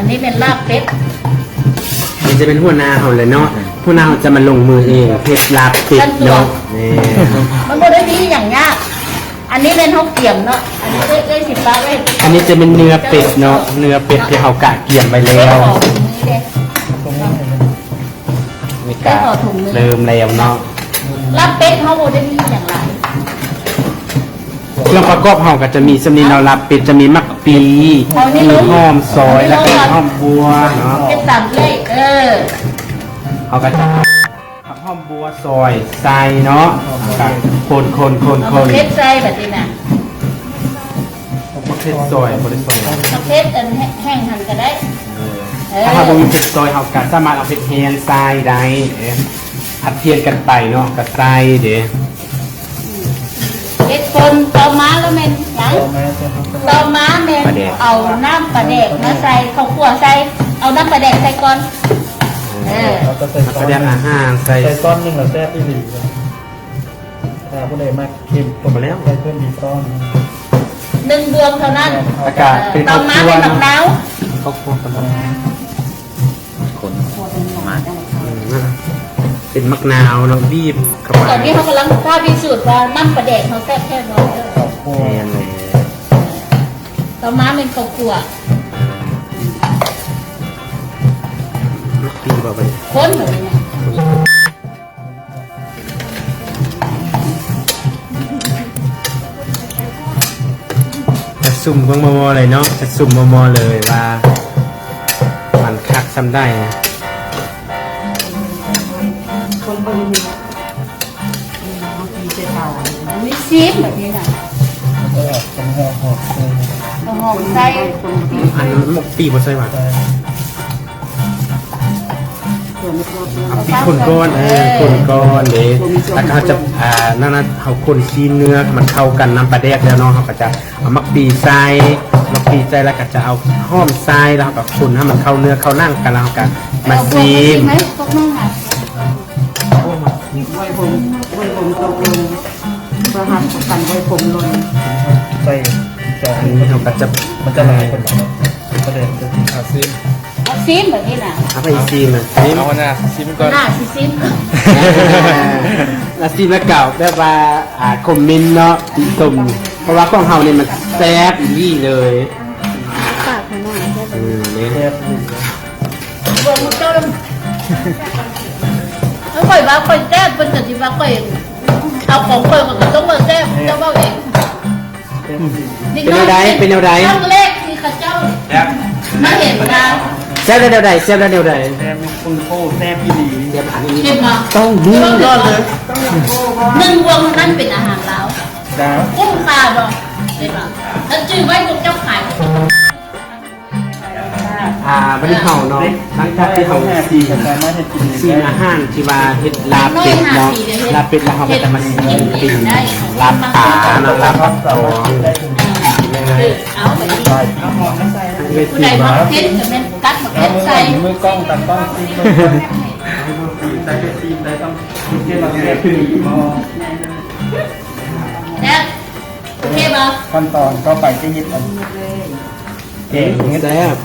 ນີ້ແມ່ນລາບເປັດ ນີ້ຈະເປັນຫົວໜ້າເຮົາແຫຼະເນາະ ຫົວໜ້າເຮົາຈະມາລົງມືເອງເຮັດລາບເປັດເນາະ ແມ່ນ ມັນບໍ່ໄດ້ມີຫຍັງຍາກ ອັນນີ້ແມ່ນເຮົາກຽມເນາະ ອັນນີ້ເອື້ອຍ ເອື້ອຍຊິປາກໄວ້ ອັນນີ້ຈະແມ່ນເນື້ອເປັດເນາະ ເນື້ອເປັດທີ່ເຮົາກະກຽມໄວ້ແລ້ວ ນີ້ເດ້ ນີ້ກະເລີ່ມແລ້ວເນາະ ລາບເປັດເຮົາບໍ່ໄດ້ມີຫຍັງຫຼາຍ ເຄື່ອງປະກອບເຮົາກໍຈະມີສ່ຳນີ້ເນາະ ລາບເປັດຈະມີໝາກປີ ມີຫອມຊອຍ ແລ້ວກໍເຮັດຫອມບົ່ວເນາະ ເຮັດຕາມເອື້ອຍ ເອີ ເຮົາກໍຈະ ຫອມບົ່ວຊອຍໃສ່ເນາະ ກະຄົນໆໆໆ ເຜັດໃສ່ບາດນີ້ນະ ເຜັດຊອຍ ບໍ່ໄດ້ຊອຍ ເຜັດອັນແຫ້ງຫັ້ນກໍໄດ້ ເອີ ເອີ ຖ້າເຮົາບໍ່ມີເຜັດຊອຍ ເຮົາກໍສາມາດເອົາເຜັດແຫ້ງໃສ່ໄດ້ ເອີ ຜັດປ່ຽນກັນໄປເນາະ ກໍໃສ່ເດ້ ເຮັດຄົນ ຕໍ່ມາແລ້ວແມ່ນຫຍັງ? ຕໍ່ມາແມ່ນປາແດກ ເອົານ້ຳປາແດກມາໃສ່ ເຂົ້າຂົ້ວໃສ່ ເອົານ້ຳປາແດກໃສ່ກ່ອນ ເອີ ເອົາປາແດກອາຫານໃສ່ ໃສ່ຊ້ອນໜຶ່ງລະແຊບອີ່ຫຼີ ຖ້າຜູ້ໃດມັກເຄັມ ພໍແລ້ວ ໃສ່ເພີ່ມອີກຊ້ອນໜຶ່ງ ໜຶ່ງບ່ວງເທົ່ານັ້ນ ແລ້ວກໍເປັນ ຕໍ່ມາເປັນໝາກນາວ ເຂົ້າຂົ້ວກັນ ຄົນມາ ເອີ ເປັນໝາກນາວເນາະ ບີບເຂົ້າໄປ ຕອນນີ້ເຮົາກຳລັງທ້າພິສູດວ່ານ້ຳປາແດກເຮົາແຊບແທ້ບໍ່ ແມ່ນແລ້ວ ຕໍ່ມາແມ່ນເຂົ້າຂົ້ວ ໝາກປີບໍ່ບັດນີ້ ຄົນ ຈັດສຸ່ມເບິ່ງໝໍ່ໆເລີຍເນາະ ຈັດສຸ່ມໝໍ່ໆເລີຍວ່າມັນຄັກສ່ຳໃດ ຄົນເບິ່ງ ມີຊີມແບບນີ້ນະ ເອົາຫອມໃສ່ ອັນໝາກປີບໍ່ໃສ່ຫວາ? ເອົາປີກຄົນກ່ອນ ເອີ ຄົນກ່ອນເດ້ ແລ້ວກໍເຮົາຈະ ອ່າ ນັ້ນນະ ເຮົາຄົນຊີມເນື້ອມັນເຂົ້າກັນນຳປາແດກແລ້ວເນາະ ເຮົາກໍຈະເອົາໝາກປີໃສ່ ໝາກປີໃສ່ ແລ້ວກໍຈະເອົາຫອມໃສ່ ແລ້ວເຮົາກໍຄົນໃຫ້ມັນເຂົ້າເນື້ອເຂົ້າໜັງກັນ ແລ້ວເຮົາກໍມາຊີມ ໄວ້ຜົມ ໄວ້ຜົມຕົກລົງ ເພື່ອຮັບປະກັນໄວ້ຜົມຫຼົ່ນ ໃສ່ສອງ ອັນນີ້ເຮົາກໍຈະ ມັນຈະຫຼາຍຄົນບໍ່ ປະເດັນຈະຊິຫາຊີມ ມາຊີມແບບນີ້ນະ ເອົາໄປຊີມນະ ຊີມ ເອົາໜ້າຊິຊີມກ່ອນ ໜ້າຊິຊີມ ລະຊີມແລ້ວກໍແບບວ່າ ອ່າ ຄອມເມັນເນາະ ຕິຊົມ ເພາະວ່າຂອງເຮົານີ້ມັນແຊບອີ່ຫຼີເລີຍ ປາກຂະໜາດ ເອີ ນີ້ ເບິ່ງເຈົ້າ ເອີ ຂ້ອຍວ່າຂ້ອຍແຊບ ເພິ່ນກໍຊິວ່າຂ້ອຍ ເອົາຂອງຂ້ອຍ ຂ້ອຍກໍຕ້ອງວ່າແຊບ ເຈົ້າເວົ້າເອງ ເປັນແນວໃດ ເປັນແນວໃດ? ຄັ້ງແລກທີ່ເຂົາເຈົ້າ ແຊບ ມາເຫັນວ່າ ແຊບແນວໃດ? ແຊບແນວໃດ? ແຊບ ໂອ້ ແຊບອີ່ຫຼີ ແຊບອີ່ຫຼີ ເຫັນບໍ່? ຕ້ອງມີກ່ອນເລີຍ ໜຶ່ງບ່ວງນັ້ນເປັນອາຫານລາວ ດາວ ຄຸ້ມຄ່າບໍ່? ເຫັນບໍ່? ຖ້າຈື່ໄວ້ພວກເຈົ້າຂາຍ ອ່າ ບັດນີ້ເຮົາເນາະ ຫຼັງຈາກທີ່ເຮົາຊີມ ຊີມອາຫານທີ່ວ່າເຮັດລາບເປັດເນາະ ລາບເປັດ ແລ້ວເຮົາກໍຈະມາຊີມເປັນລາບປາເນາະ ລາບປາທອງ ເອີ ເອົາໄປ ຜູ້ໃດມັກເຜັດກໍແມ່ນກັດໝາກເຜັດໃສ່ ມືກ້ອງ ຕາກ້ອງຊີມເບິ່ງກ່ອນ ໃສ່ເຜັດຊີມໄດ້ຕ້ອງ ໂອເຄບໍ່? ແຊບ ໂອເຄບໍ່? ຂັ້ນຕອນຕໍ່ໄປຈະເຮັດອັນ ແກງ ແຊບ